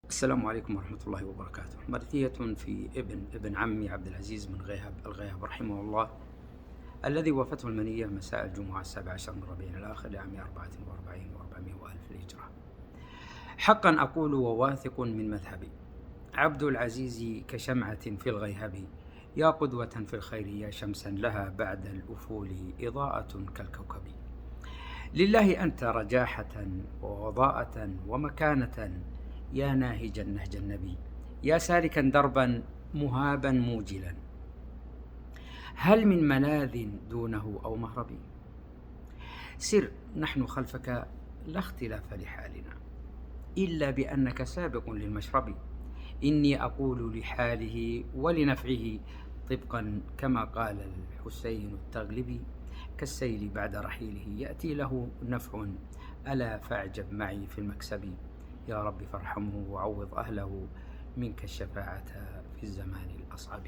السلام عليكم ورحمة الله وبركاته. مرثية في ابن ابن عمي عبد العزيز بن غيهب الغيهب رحمه الله، الذي وافته المنية مساء الجمعة 17 من ربيع الآخر لعام 44 و400 وألف الهجرة. حقا أقول وواثق من مذهبي، عبد العزيز كشمعة في الغيهب، يا قدوة في الخير يا شمسا لها بعد الأفول إضاءة كالكوكب. لله أنت رجاحة ووضاءة ومكانة، يا ناهجا نهج النبي، يا سالكا دربا مهابا موجلا، هل من ملاذ دونه أو مهرب؟ سر نحن خلفك لا اختلاف لحالنا، إلا بأنك سابق للمشرب. إني أقول لحاله ولنفعه طبقا كما قال الحسين التغلبي، كالسيل بعد رحيله يأتي له نفع، ألا فاعجب معي في المكسب. يا رب فارحمه وعوض أهله منك الشفاعة في الزمان الأصعب.